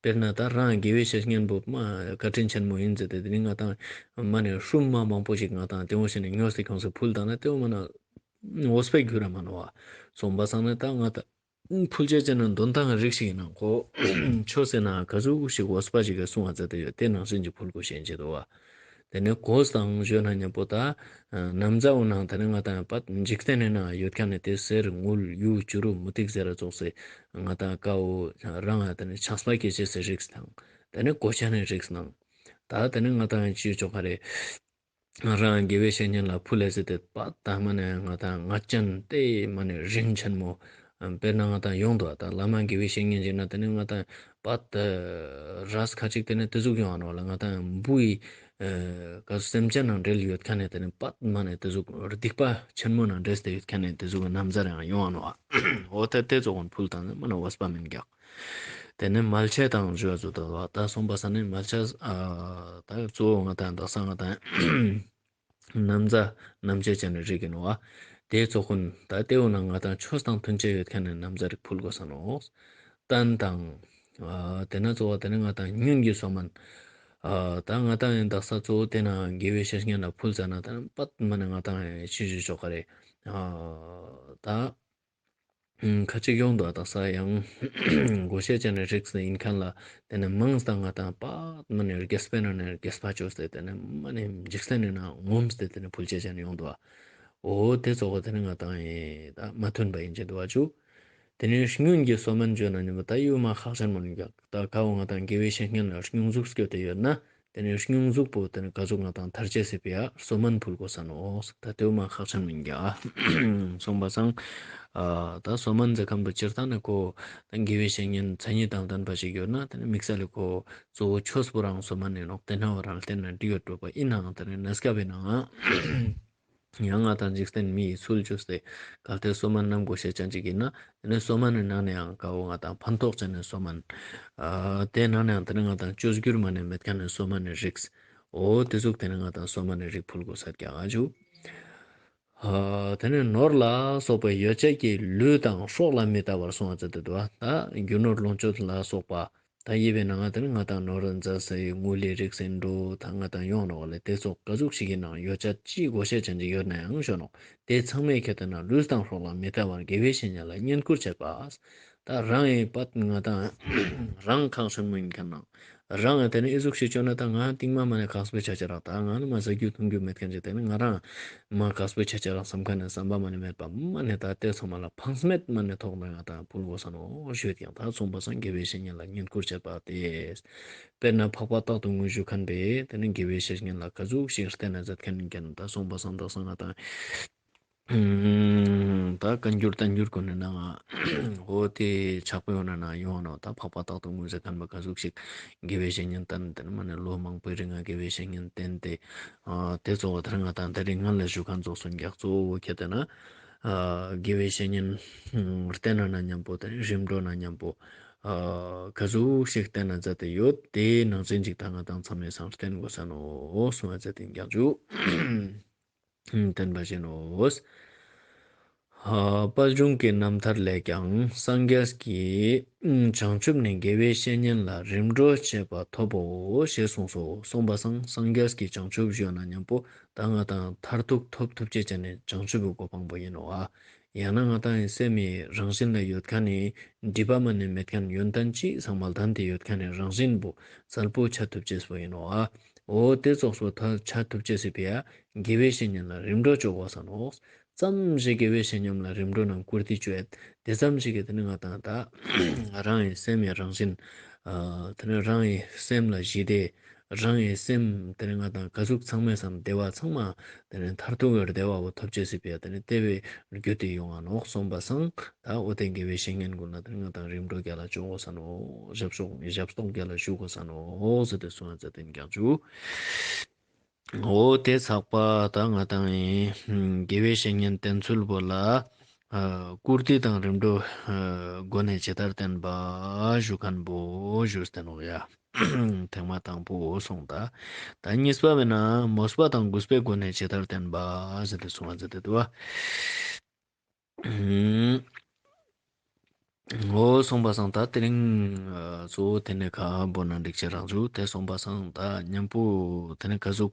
དཔེར་ན་ད་རང་དགེ་བའི་བཤེས་གཉེན་པོ་མ་བཀའ་དྲིན་ཆེན་མོ་ཡིན་ཟེར་ཏེ་དེ་ནི་ང་ཏང་མ་ནས་ཧྲུམ་མ་མང་པོ་ཞིག་ང་ཏང་དེ་འོ་ཞིག་ནས་ཉོས་ཏེ་གང་སེ་ཕུལ་བཏང་ན་དེ་འོ་མ་ན་འོས་པའི་རྒྱུ་ར་མ་ནོ་བ། སོང་པ་སང་ནས་ད་ང་ཏང་ཕུལ་ཅེས་ཅན་ནི་འདོན་ཐང་རིགས་ཤིག་ཡིན་ན་ཁོ་ཆོས་ཟེར་ན་ག་ཟུག་ཞིག་འོས་པ་ཞིག་གི་གསུང་བ་མཛད་དེ་ཡོད་དེ་ནང་བཞིན་གྱི་ཕུལ་དགོས་ཤེས་ཅི་འདུག་བ། དེ་ནས་གོས་དང་ཞུ་ན་མཉམ་པོ་ད་ན་བཟའ་བོ་ནང་དེ་ནས་ང་ཏང་ཡང་པ་འཇིག་རྟེན་ནི་ནང་ཡོད་མཁན་ནི་དེ་གསེར་དངུལ་གཡུ་བྱུ་རུ་མུ་ཏིག་ཟེར་ར་ཙོགས་སེ་ང་ཏང་ཀ་བོ་རང་ཡང་དེ་ནས་ཆགས་པ་སྐྱེ་ཅེས་སི་རིགས་དང་དེ་ནས་གོ་ཆ་ནི་རིགས་ནང་ད་དེ་ནས་ང་ཏང་ཡང་ཅི་ཡོད་ཅོག་ག་རེད། རང་དགེ་བའི་བཤེས་གཉེན་ལ་ཕུལ་ལེ་ཟེར་ཏེ་པ་ད་མ་ནས་ང་ཏང་ང་ཅན་དེ་མ་ནས་རིན་ཆེན་མོ། དཔེར་ན་ང་ཏང་ཡོང་དོ་ད་བླ་མ་དགེ་བའི་བཤེས་གཉེན་ཅིག་ན་དེ་ནས་ང་ཏང་པ་ད་རས་ཁ་ཅིག་དེ་ནས་དེ་ཟུག་ཡོང་ང་ནོ་ལ་ང་ཏང་འབུ་ཡི་ག་སེམས་ཅན་ནང་འབྲེལ་ཡོད་མཁན་ནས་དེ་ནས་པ་མ་ནས་དེ་ཟུག་སྡིག་པ་ཆེན་མོ་ནང་འབྲེལ་ཏེ་ཡོད་མཁན་ནས་དེ་ཟུག་ན་བཟའ་རང་ཡོང་ང་ནོ། འོ་ད་དེ་ཙོགས་ཀུན་ཕུལ་བཏང་ན་མ་ནས་འོས་པ་མིན་རྒྱག་དེ་ནས་མལ་ཆས་དང་ཞུ་བ་ཚོ་དང་བ་ད་སོང་པ་ས་ནས་མལ་ཆས་ཨ་ད་གཙོ་བོ་ང་ཏང་དག་ས་ང་ཏང་ན་བཟའ་ན་བཟའ་ཅན་ནི་རིགས་ཡིན་ནོ་བ། དེ་ཚོ་ཀུན་ད་དེ་འོ་ན་ང་ཏང་ཆོས་དང་མཐུན་ཅེས་ཡོད་མཁན་ནི་ན་བཟའ་རིགས་ཕུལ་དགོས་ས་ནོ། རྟེན་དང་ཨ་དེ་ན་གཙོ་བོ་དེ་ནས་ང་ཏང་སྙུན་གྱི་གསོལ་སྨན། ཨ་ད་ང་ཏང་ཡང་དག་ས་གཙོ་བོ་དེ་ན་དགེ་བའི་བཤེས་གཉེན་ལ་ཕུལ་ཟ་ན་ད་པད་མ་ནས་ང་ཏང་ཡང་ཅི་ཞུ་ཆོག་ག་རེད། ཨ་ད། ཁ་ཅིག་ཡོང་དོ་དག་ས་ཡང་གོ་ཤེས་ཅན་ནི་རིགས་ཡིན་མཁན་ལ་དེ་ནས་མང་སྟེ་ང་ཏང་པད་མ་ནས་རྒྱས་པའི་ནང་ནས་རྒྱས་པ་བཅོས་ཏེ་དེ་ནས་མ་ནས་འཇིག་རྟེན་ནི་ནང་ངོམས་ཏེ་དེ་ནས་ཕུལ་ཅེས་ཅན་ཡོང་དོ། འོ་དེ་ཚོ་ག་དེ་ནས་ང་ཏང་ཡིན་ད་མ་མཐུན་པ་ཡིན་ཅེས་འདུག་བ་ཅུ། དེ་ནས་སྙུན་གྱི་གསོལ་སྨན་བརྗོད་ན་ཉམ་པོ་ད་ཡོད་མ་ཁག་ཆེན་མོ་ནི་ཀྱང་ད་ཀ་བོ་ང་ཏང་དགེ་བའི་བཤེས་གཉེན་ལ་སྙུན་འཛུགས་སྐྱོད་དེ་ཡོད་ན། དེ་ནས་སྙུན་འཛུགས་པོ་དེ་ནས་ག་ཟུག་ང་ཏང་ཐར་ཅེས་སི་ཕི་ཡ་གསོལ་སྨན་ཕུལ་དགོས་ས་ནོ། ད་དེ་བོ་མ་ཁག་ཆེན་མིན་ཀྱང་། སོང་པ་སང་། ཨ་ད་གསོལ་སྨན་ཟེར་མཁན་པོ་སྤྱིར་བཏང་ནས་ཁོ་ད་དགེ་བའི་བཤེས་གཉེན་མཚན་ཉིད་དང་ལྡན་པ་ཞིག་ཡོད་ན་དེ་ནས་དམིགས་བསལ་ལས་ཁོ་གཙོ་བོ་ཆོས་པོ་རང་གསོལ་སྨན་ཡིན་ནོག་དེ་ན་བ་རང་བསྟེན་ན་འགྲིག་ཡོད་འགྲོ་པ་ཡིན་ནའང་དེ་ནས་གནས་སྐབས་ཡིན་ནའང་། ཡང་ང་ཏང་འཇིག་རྟེན་མི་ཡི་ཚུལ་བཅོས་ཏེ་གལ་ཏེ་གསོལ་སྨན་བསྣམས་དགོས་ཤེས་ཅན་ཅིག་ཡིན་ན་དེ་ནས་གསོལ་སྨན་ནི་ནང་ནས་ཡང་ཀ་བོ་ང་ཏང་ཕན་ཐོགས་ཅན་ནི་གསོལ་སྨན། ཨ་དེ་ནང་ནས་ཡང་དེ་ནས་ང་ཏང་བཅོས་བསྒྱུར་མ་ནས་མེད་མཁན་ནི་གསོལ་སྨན་ནི་རིགས། འོ་དེ་ཟུག་དེ་ནས་ང་ཏང་གསོལ་སྨན་ནི་རིགས་ཕུལ་དགོས་ས་ཀྱང་ཨ་ཇུ། ཨ་དེ་ནས་ནོར་ལ་སོགས་པའི་ཡོ་བྱད་ཀྱིས་ལུས་དང་སྲོག་ལ་མི་ལྟ་བར་གསུངས་པ་ཟེར་ཏེ་འདུག་ད་རྒྱུ་ནོར་ལོངས་སྤྱོད་ལ་སོགས་པ། ད་ཡིད་པའི་ནང་ང་དེ་ནི་ང་ཏང་ནོར་རྫས་སི་དངུལ་ལི་རིགས་ཟེར་འགྲོ་ད་ང་ཏང་ཡོང་ནོག་ལེ། དེ་ཚོ་ག་ཟུག་ཞིག་ཡིན་ནའང་ཡོ་བྱད་ཅི་དགོས་ཤེས་ཅན་ཅིག་ཡོད་ན་ཡང་ཞུ་ནོག་དེ་ཚང་མའི་ཁྱད་དེ་ན་ལུས་དང་སྲོག་ལ་མི་ལྟ་བར་དགེ་བའི་བཤེས་གཉེན་ལ་བསྙེན་བཀུར་བྱེད་པ། ད་རང་ཡིན་པ་ང་ཏང་རང་ཁག་ཆེན་མོ་ཡིན་མཁན་ནང་རང་ཡང་དེ་ནི་ཨི་ཟུག་ཞིག་བཅོས་ན་ད་ང་རྟིང་མ་མ་ནས་གགས་པོ་ཆ་ཆ་རག་ད་ང་ནི་མ་ཟ་རྒྱུ་འཐུང་རྒྱུ་མེད་མཁན་ཅིག་དེ་ནི་ང་རང་། མ་གགས་པོ་ཆ་ཆ་རག་བསམ་མཁན་ནི་བསམ་པ་མ་ནི་མེད་པ་མ་ནི་ད་དེ་ཚང་མ་ལ་ཕངས་མེད་མ་ནི་ཐོག་ནས་ང་ཏང་ཕུལ་དགོས་ས་ནོ་ཞུས་ཀྱང་ད་སོང་པ་སང་དགེ་བའི་བཤེས་གཉེན་ལ་བསྙེན་བཀུར་བྱེད་པ་སྟེ། དཔེར་ན་འཕགས་པ་རྟག་ཏུ་ངུ་ཞུ་མཁན་པས་དེ་ནི་དགེ་བའི་བཤེས་གཉེན་ལ་ག་ཟུག་ཞིག་བསྟེན་ན་མཛད་མཁན་ཡིན་ཀྱང་ད་སོང་པ་སང་དག་ས་ང་ཏང་ ད་བཀའ་འགྱུར་བསྟན་འགྱུར་གུན་ནི་ནང་ང་འོ་དེ་ཕྱག་དཔེ་འོ་ན་ན་ཡོང་ནོག། ད་འཕགས་པ་རྟག་ཏུ་ངོས་ཟེར་ཁན་བོ་ག་ཟུག་ཞིག་དགེ་བའི་བཤེས་གཉེན་བསྟེན་ཏེ་ནི་མ་ནེ་ལོ་མང་པོའི་རིང་ང་དགེ་བའི་བཤེས་གཉེན་བསྟེན་ཏེ། ཨ་དེ་གཙོ་བོ་དེ་རིང་ང་དང་དེ་རིང་སྔན་ལ་ཞུ་ཁན་ཙོགས་སུ་ཀྱག་གཙོ་བོ་ཁྱེད་དེ་ན་ཨ་དགེ་བའི་བཤེས་གཉེན་བསྟེན་ན་ན་མཉམ་པོ་དེ་རིང་རིམ་གྲོ་ན་མཉམ་པོ་ཨ་ག་ཟུག་ཞིག་བསྟེན་ན་མཛད་དེ་ཡོད། དེའི་ནང་ཚན་ཅིག་ད་ང་དང་ཚང་མའི་སང་བསྟེན་དགོས་ས་ནོག་གསུང་བ་མཛད་དེ་ཀྱག་ཞུ། བསྟན་པ་བཞིན་ནོ། ཨ་དཔལ་འབྱུང་གི་རྣམ་ཐར་ལས་ཀྱང་སངས་རྒྱས་ཀྱིས་བྱང་ཆུབ་ནི་དགེ་བའི་བཤེས་གཉེན་ལ་རིམ་གྲོ་བྱེད་པ་ཐོབ་བོ་ཞེས་གསུངས་སོ། གསུངས་པ་སང་སངས་རྒྱས་ཀྱི་བྱང་ཆུབ་ཞུ་ན་མཉམ་པོ་ད་ང་དང་མཐར་ཐུག་ཐོབ་ཐུབ་ཅེས་ཅན་ནི་བྱང་ཆུབ་པའི་གོ་འཕང་པོ་ཡིན་ནོ། ཨ་ཡང་ན་ང་དང་སེམས་མི་རང་བཞིན་ལ་ཡོད་ཁན་ནི་སྒྲིབ་པ་མ་ནེ་མེད་ཁན་ཡོན་ཏན་ཅི་ཚང་མ་ལྡན་ཏེ་ཡོད་ཁན་ནི་རང་བཞིན་པོ་གསལ་པོ་ཆ་ཐུབ་ཅེས་པོ་ཡིན་ནོ། ཨ་འོ་དེ་ཙོགས་པོ་ཐ་ཆ་ཐུབ་ཅེས་སི་ཕི་ཡ་དགེ་བའི་བཤེས་གཉེན་ལ་རིམ་གྲོ་བཅོ་དགོས་ས་ནོ། ཙམ་ཞིག་དགེ་བའི་བཤེས་གཉེན་ལ་རིམ་གྲོ་ནང་བཀུར་སྟི་བཅོ་ཡ་དེ་ཙམ་ཞིག་གི་དེ་ནི་ང་དང་ད་རང་གི་སེམས་ཡ་རང་བཞིན་ཨ་དེ་ནི་རང་གི་སེམས་ལ་ཞི་བདེ། རང་གི་སེམས་དེ་ནི་ང་དང་ག་ཟུག་ཚང་མའི་སམ་བདེ་བ་ཚང་མ་དེ་ནི་མཐར་ཐུག་གི་བདེ་བ་བོ་ཐོབ་ཅེས་སི་ཕི་ཡ་དེ་ནི་དེ་བའི་རྒྱུ་དེ་ཡོང་ང་ནོག། གསུངས་པ་སང་ད་འོ་དེ་དགེ་བའི་བཤེས་གཉེན་གུན་ལ་དེ་ནི་ང་དང་རིམ་གྲོ་རྒྱལ་ལ་བཅོ་དགོས་ས་ནོ། ཞབས་སོགས་ཞབས་སྟོང་རྒྱལ་ལ་ཞུ་དགོས་ས་ནོ་ཟེར་ཏེ་གསུངས་ས་མཛད་དེ་ཀྱག་ཞུ། འོ་དེ་ཚགས་པ་ད་ང་དང་ཡིན་དགེ་བའི་བཤེས་གཉེན་བསྟེན་ཚུལ་བོ་ལ་ཨ་བཀུར་སྟི་དང་རིམ་གྲོ་ཨ་སྒོ་ནས་ཇི་ལྟར་བསྟེན་པ་ཞུ་ཁན་བོ་ཞུས་ཏེ་ནོག་ཡ། ཐེངས་མ་དང་པོ་སོང་ད། ད་གཉིས་པ་བས་ན་མོས་པ་དང་གུས་པའི་སྒོ་ནས་ཇི་ལྟར་བསྟེན་པ་ཟེར་ཏེ་གསུངས་པ་མཛད་དེ་འདུག་བ། འོ་སོང་པ་སང་ད་དེ་རིང་ཨ་གཙོ་བོ་དེ་ནས་ཁ་བོ་ན་འགྲིག་ཆེ་རང་ཚུགས་དེ་སོང་པ་སང་ད་མཉམ་པོ་དེ་ནས་ག་ཟུག་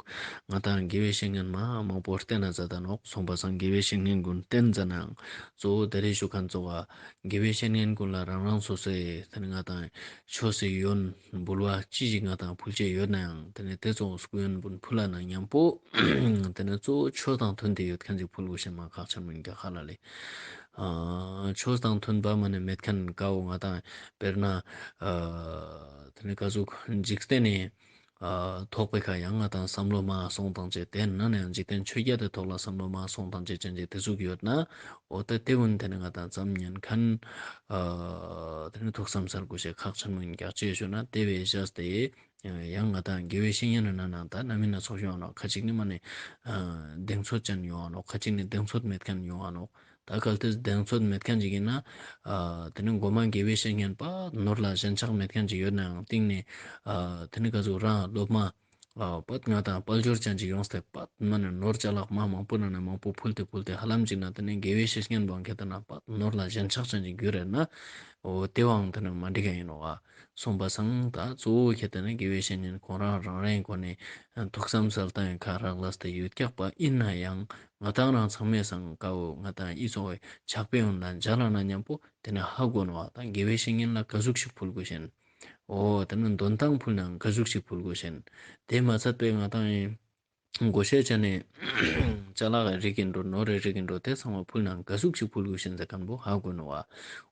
ང་དང་དགེ་བའི་བཤེས་གཉེན་མ་མང་པོ་བསྟེན་ན་མཛད་ད་ནོག། སོང་པ་སང་དགེ་བའི་བཤེས་གཉེན་གུན་བསྟེན་མཛད་ནའང་གཙོ་བོ་དེ་རེ་ཞུ་ཁན་གཙོ་བོ་དགེ་བའི་བཤེས་གཉེན་གུན་ལ་རང་རང་སོ་སོའི་དེ་ནས་ང་དང་ཆོས་སི་ཡོན་འབུལ་བ་ཅི་ཞིག་ང་དང་ཕུལ་ཆེ་ཡོད་ནའང་དེ་ནས་དེ་ཚོ་སྐུ་ཡོན་བུན་ཕུལ་ལ་ན་མཉམ་པོ་དེ་ནས་གཙོ་བོ་ཆོས་དང་མཐུན་ཏེ་ཡོད་ཁན་ཅིག་ཕུལ་དགོས་ཤེས་མ་ཁག་ཆེན་མོ་ཡིན་ཀྱག་ཧ་ལ་ལེ། ཨ་ཆོས་དང་མཐུན་པ་མ་ནེ་མེད་ཁན་ཀ་བོ་ང་དང་དཔེར་ན་ཨ་དེ་ནས་ག་ཟུག་འཇིག་རྟེན་ནི་ཨ་ཐོག་པའི་ཁ་ཡང་ང་དང་བསམ་བློ་མ་སོང་དང་བཅས་དེ་ན་ནས་ཡང་འཇིག་རྟེན་ཆོས་བརྒྱད་དེ་ཐོག་ལ་བསམ་བློ་མ་སོང་དང་བཅས་ཅན་གྱི་དེ་ཟུག་ཡོད་ན་འོ་ད་དེ་བོ་དེ་ནས་ང་དང་ཙམ་ཉན་ཁན་ཨ་དེ་ནས་ཐུགས་བསམ་སལ་དགོས་ཤེས་ཁག་ཆེན་མོ་ཡིན་ཀྱག་ཅེས་ཞུ་ན་དེ་བས་བཞག་སྟེ། ཡང་ང་དང་དགེ་བའི་བཤེས་གཉེན་ནི་ནང་ན་ད་རྣམ་སྨིན་སྣ་ཚོགས་ཡོང་ང་ནོག། ཁ་ཅིག་ནི་མ་ནེ་ཨ་གདེང་ཚོད་ཅན་ཡོང་ང་ནོག། ཁ་ཅིག་ནི་གདེང་ཚོད་མེད་ཁན་ཡོང་ང་ནོག། ད་གལ་ཏེ་གདེང་ཚོད་མེད་ཁན་ཅིག་ཡིན་ན་ཨ་དེ་ནི་གོ་མ་དགེ་བའི་བཤེས་གཉེན་པ་ནོར་ལ་ཞེན་ཆགས་མེད་ཁན་ཅིག་ཡོད་ནའང་སྟིང་ནེ་ཨ་དེ་ནི་ག་ཟུག་རང་སློབ་མ་ཨ་པད་ང་དང་དཔལ་འབྱོར་ཅན་ཅིག་ཡོངས་ཏེ་པད་མ་ནེ་ནོར་ཅ་ལག་མ་མང་པོ་ནང་ནེ་མང་པོ་ཕུལ་ཏེ་ཕུལ་ཏེ་ཧ་ལམ་ཅིག་ན་དེ་ནི་དགེ་བའི་བཤེས་གཉེན་པོ་ཁྱེད་ལྟ་ན་པད་ནོར་ལ་ཞེན་ཆགས་ཅན་ཅིག་གྱུར་རེད་ན་འོ་དེ་བོའང་དེ་ནི་མ་འགྲིག་ག་ཡིན་ནོག་བ། སོང་པ་སང་ད་གཙོ་བོ་ཁྱེད་ལྟ་ན་དགེ་བའི་བཤེས་གཉེན་ཁོང་རང་རང་རེའི་སྒོ་ནས་ཐུགས་བསམ་གསལ་བཏང་ཡིན་ཁ་རག་ལས་ཏེ་ཡོད་ཀྱག་པ་ཡིན་ན་ཡང་ང་དང་རང་ཚང་མའི་སང་ཀ་བོ་ང་དང་ཨི་ཚོ་བའི་ཕྱག་དཔེ་ཡོན་ལ་མཇལ་ལ་ན་མཉམ་པོ་དེ་ནི་ཧ་གོ་ནོག་བ། ད་དགེ་བའི་བཤེས་གཉེན་ལ་ག་ཟུག་ཞིག་ཕུལ་དགོས་ཤེན། འོ་དེ་ནི་འདོན་ཐང་ཕུལ་ནའང་ག་ཟུག་ཞིག་ཕུལ་དགོས་ཤེན། དེ་མ་ཚད་པའི་ང་དང་ཡིན། གོ་ཤེས་ཅན་ནི་ཅ་ལག་རིགས་ཡིན་འགྲོ་ནོར་རེ་རིགས་ཡིན་འགྲོ་དེ་ཚང་མ་ཕུལ་ནའང་ག་ཟུག་ཞིག་ཕུལ་དགོས་ཤེན་ཟེར་ཁན་བོ་ཧ་གོ་ནོག་བ།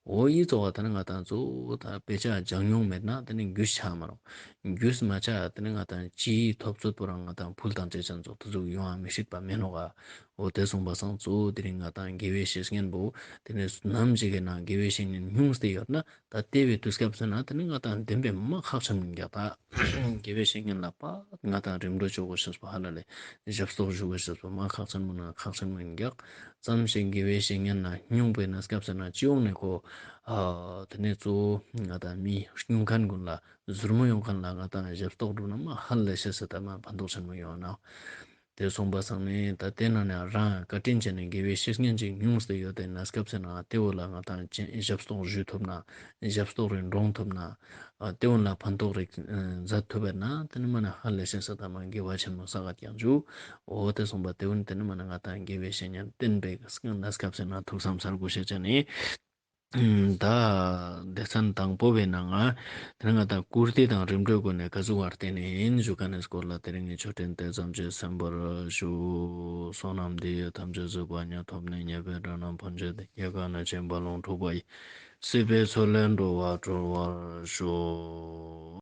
འོ་ཡི་གཙོ་བོ་ད་ནི་ང་དང་གཙོ་བོ་ད་དཔེ་ཆ་སྦྱང་མྱོང་མེད་ན་དེ་ནི་རྒྱུས་ཆ་མ་རུང་། རྒྱུས་མ་ཆ་དེ་ནི་ང་དང་ཅིའི་ཐོབ་ཚོད་པོ་རང་ང་དང་ཕུལ་དང་བཅས་ཅན་ཚོ་དེ་ཟུག་ཡོང་བ་མི་སྲིད་པ་མེད་ནོག་བ། འོ་དེ་སོང་པ་སང་གཙོ་བོ་དེ་རིང་ང་དང་དགེ་བའི་བཤེས་གཉེན་པོ་དེ་ནི་ནམ་ཞིག་གི་ནང་དགེ་བའི་བཤེས་གཉེན་སྙུང་སྟེ་ཡོད་ན། ད་དེ་བའི་དུས་སྐབས་སུ་ན་དེ་ནི་ང་དང་བདེན་པའི་མ་ཁག་ཆེན་མོ་ཡིན་ཀྱག། ད་དགེ་བའི་བཤེས་གཉེན་ལ་པ་ང་དང་རིམ་གྲོ་བཅོ་དགོས་ཤེས་པོ་ཧ་ལ་ལེ་ཞབས་ཏོག་ཞུ་དགོས་ཤེས་པོ་མ་ཁག་ཆེན་མོ་ན་ཁག་ཆེན་མོ་ཡིན་ཀྱག། ཙམ་ཞིག་དགེ་བའི་བཤེས་གཉེན་ན་སྙུང་པའི་གནས་སྐབས་སུ་ན་སྤྱི་ཡོངས་ནས་ཁོ་ཨ་དེ་ནི་གཙོ་བོ་ང་དང་མི་སྙུང་མཁན་ཀུན་ལ་ཟུར་མོ་ཡོང་མཁན་ལ་ང་དང་ཞབས་ཏོག་སྒྲུབ་ན་མ་ཧ་ལ་ལེ་ཤེས་ས་ད་མ་ཕན་ཐོགས་ཆེན་མོ་ཡོང་ན། དེ་སོང་པ་སང་ནི་ད་དེ་ན་ནི་རང་བཀའ་དྲིན་ཅན་ནི་དགེ་བའི་བཤེས་གཉེན་ཅིག་སྙུང་སྟེ་ཡོད་དེ་གནས་སྐབས་སུ་ན་དེ་བོ་ལ་ང་དང་ཅི་ཞབས་ཏོག་ཞུ་ཐུབ་ན་ཞབས་ཏོག་རེ་འདྲོང་ཐུབ་ན་ཨ་དེ་བོ་ལ་ཕན་ཐོགས་རེ་མཛད་ཐུབ་པ་ན་དེ་ནི་མ་ནི་ཧ་ལས་ཤེས་ས་ད་མ་དགེ་བ་ཆེན་མོ་བསགས་ཀྱང་འཇུག། འོ་དེ་སོང་པ་དེ་བོ་ནི་དེ་ནི་མ་ནི་ང་དང་དགེ་བའི་བཤེས་གཉེན་བསྟེན་པའི་གནས་སྐབས་སུ་ན་ཐུགས་བསམ་གསལ་པོ་བྱེད་ཅེས་ནི། ད་སྡེ་ཚན་དང་པོ་བའི་ནང་ང་དེ་ནི་ང་དང་བཀུར་སྟི་དང་རིམ་གྲོའི་སྒོ་ནས་ག་ཟུག་བར་བསྟེན་ནས་ཡིན་ཞུ་མཁན་ནི་སྐོར་ལ་དེ་རིང་གི་ཆོས་འཕྲིན་དེ་ཙམ་གྱིས་གསན་པར་ཞུ། བསོད་ནམས་འདི་ཡིས་ཐམས་ཅད་གཟིགས་པ་ཉིད། ཐོབ་ནས་ཉེས་པའི་དགྲ་རྣམས་ཕམ་བྱས་ཏེ། སྐྱེ་རྒ་ན་འཆིའི་རྦ་ཀློང་འཁྲུགས་པ་ཡི། སྲིད་པའི་མཚོ་ལས་འགྲོ་བ་སྒྲོལ་བར་ཤོག།